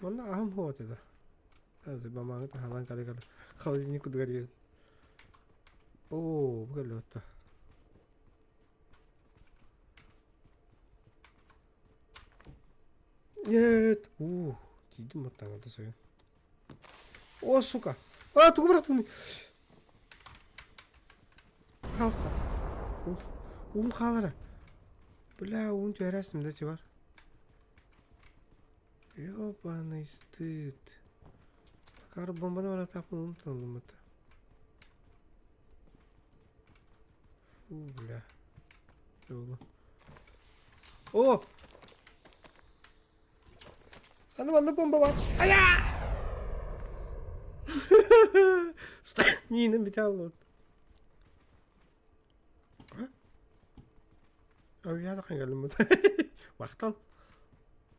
Манна аһым суох этэ да. Бамааҥы таһааран кэлэ-кэлэ холодильник курдук эрийэн. Оо, бу кэллэ отто. Нет! Уу, тиийдим баттаҥата сөйөн. О, сука! А, тугу бырахтым? Пожалуйста. Ух, уум хаалара. Бля, уун түһэрээсим да бар. Ёбаный стыд. Акары бомбаны баратааппын уум тыллыммыта. Фу, бля. О! Аны манна бомба бар. Ая! Миинин бүтэ аллыбыт. Авиада кэлиммит. Махтал.